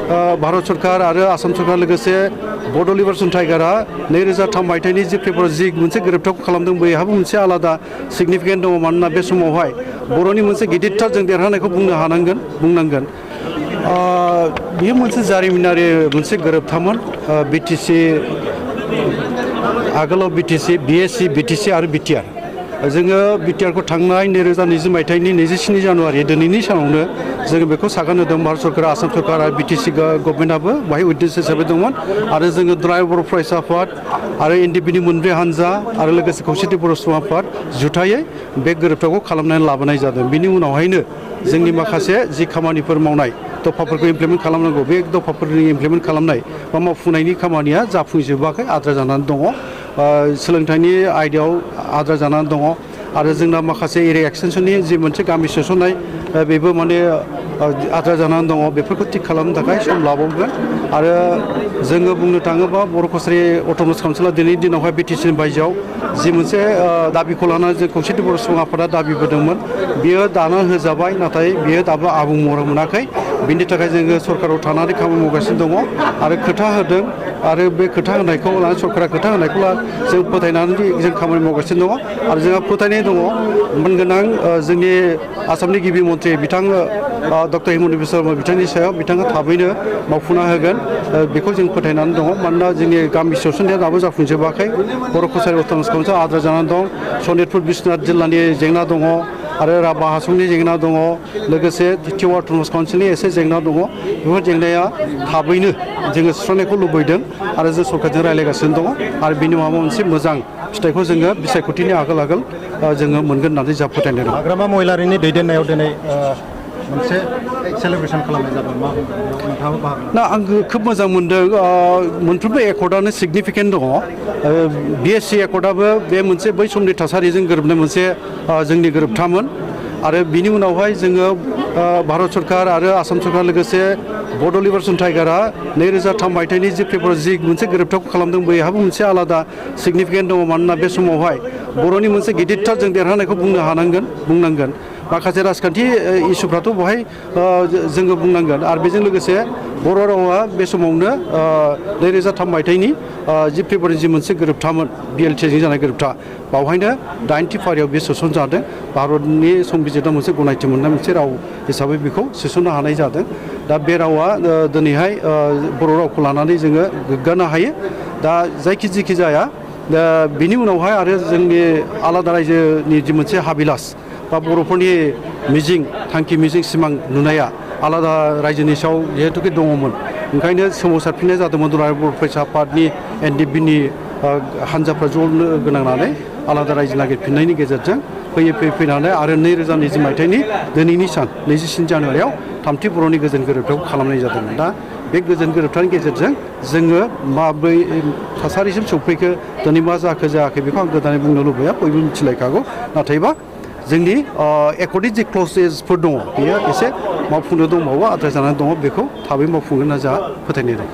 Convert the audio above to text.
भारत सरकार आरो आसाम सरकार लोगोसे बड' लिबारेसन टाइगारा 2003 मायथाइनि जि फेब्रुवारि जि मोनसे गोरोबथाखौ खालामदों बैहाबो मोनसे आलादा सिगनिफिकेन्ट दङ मानोना बे समावहाय बर'नि मोनसे गिदिरथार जों देरहानायखौ बुंनांगोन बेयो मोनसे जारिमिनारि मोनसे गोरोबथामोन बिटिसि आगोलाव बिटिसि बिएससि बिटिसि आरो बिटिआर जोङो बिटिआरखौ थांनाय 2020 मायथाइनि 27 जानुवारि दिनैनि सानावनो जोङो बेखौ सागान होदों भारत सरकार आसाम सरकार आरो बिटिसि गभर्नमेन्टआबो बाहाय उइटनेस हिसाबै दंमोन आरो जोङो द्राय बर' फरायसा आफाद आरो एनडिपिनि मोनब्रै हानजा आरो लोगोसे खौसेथि बर' सुबुं आफाद जुथायै बे गोरोबथाखौ खालामनानै लाबोनाय जादों बिनि उनावहायनो जोंनि माखासे जि खामानिफोर मावनाय दफाफोरखौ इमप्लिमेन्ट खालामनांगौ बे दफाफोरनि इमप्लिमेन्ट खालामनाय बा मावफुंनायनि खामानिया जाफुंजोबाखै आद्रा जानानै दङ सोलोंथाइनि आयदायाव आद्रा जानानै दङ आरो जोंना माखासे एरिया एक्सटेनसननि जि मोनसे गामि सोसननाय बेबो माने आद्रा जानानै दङ बेफोरखौ थिग खालामनो थाखाय सम लाबावगोन आरो जोङो बुंनो थाङोबा बर' कसारि अट'नमास काउन्सिला दिनैनि दिनावहाय बिटिसिनि बायजोआव जि मोनसे दाबिखौ लानानै जों खौसेथि बर' सुबुं आफादा दाबिबोदोंमोन बियो दानो होजाबाय नाथाय बियो दाबो आबुं महर मोनाखै बिनि थाखाय जोङो सरकाराव थानानै खामानि मावगासिनो दङ आरो खोथा होदों आरो बे खोथा होनायखौ लानानै सरकारा खोथा होनायखौ जों फोथायनानै जों खामानि मावगासिनो दङ आरो जोंहा फोथायनाय दङ मोनगोनां जोंनि आसामनि गिबि मन्थ्रि बिथां डक्टर हिमन्त बिश्व शर्मा बिथांनि सायाव बिथाङा थाबैनो मावफुंना होगोन बेखौ जों फोथायनानै दङ मानोना जोंनि गामि सोसननाया दाबो जाफुंजोबाखै बर' कसारि अट'नमास काउन्सिला आद्रा जानानै दं सनितपुर बिश्वनाथ जिल्लानि जेंना दङ आरो राभा हासंनि जेंना दङ लोगोसे टिवा अट'नमास काउन्सिलनि एसे जेंना दङ बेफोर जेंनाया थाबैनो जोङो सुस्रांनायखौ लुबैदों आरो जों सरकारजों रायज्लायगासिनो दङ आरो बिनि माबा मोनसे मोजां फिथाइखौ जोङो बिसायख'थिनि आगोल जोङो मोनगोन होननानै जा फोथायनाय दं हाग्रामा महिलारिनि दैदेननायाव दिनै मोनसे सेलेब्रेसन खालामनाय जादों नोंथाङाबो बाहागो ना आं खोब मोजां मोनदों मोनफ्रोमबो एकर्डआनो सिगनिफिकेन्ट दङ बिएससि एकर्डआबो बे मोनसे बै समनि थासारिजों गोरोबनाय मोनसे जोंनि गोरोबथामोन आरो बिनि उनावहाय जोङो भारत सरकार आरो आसाम सरकार लोगोसे बड' लिबारेसन टाइगारा 2003 मायथाइनि जि फेब्रुवारि जि मोनसे गोरोबथाखौ खालामदों बैहाबो मोनसे आलादा सिगनिफिकेन्ट दङ मानोना बे समावहाय बर'नि मोनसे गिदिरथार जों देरहानायखौ बुंनांगोन माखासे राजखान्थि इसुफ्राथ' बेवहाय जोङो बुंनांगोन आरो बेजों लोगोसे बर' रावा बे समावनो 2003 मायथाइनि जि फेब्रुवारि जि मोनसे गोरोबथामोन बिएलटिजों जानाय गोरोबथा बावहायनो 90 फारियाव बे सोसन जादों भारतनि संबिजिराव मोनसे गनायथि मोननाय मोनसे राव हिसाबै बेखौ सोसननो हानाय जादों दा बे रावा दिनैहाय बर' रावखौ लानानै जोङो गोग्गानो हायो दा जेखि जाया दा बिनि उनावहाय आरो जोंनि आलादा रायजोनि जि मोनसे हाबिलास बा बर'फोरनि मिजिं थांखि मिजिं सिमां नुनाया आलादा रायजोनि सायाव जिहेतुके दङमोन ओंखायनो सोमावसारफिननाय जादोंमोन दुलाराय बर' फरायसा आफादनि एनडिपिनि हानजाफ्रा ज' लोगो नांनानै आलादा रायजो नागिरफिननायनि गेजेरजों फैनानै आरो 2020 मायथाइनि दिनैनि सान 27 जानुवारियाव थामथि बर'नि गोजोन गोरोबथाखौ खालामनाय जादोंमोन दा बे गोजोन गोरोबथानि गेजेरजों जोङो माब्रै थासारिसिम सौफैखो दिनै मा जायाखै बेखौ आं गोदानै बुंनो लुबैया बयबो मिथिलायखागौ नाथायबा जोंनि एकर्डनि जि क्ल'जेसफोर दङ बेयो एसे मावफुंनो दंबावो आद्रा जानानै दङ बेखौ थाबै मावफुंगोन होनना जोंहा फोथायनाय दं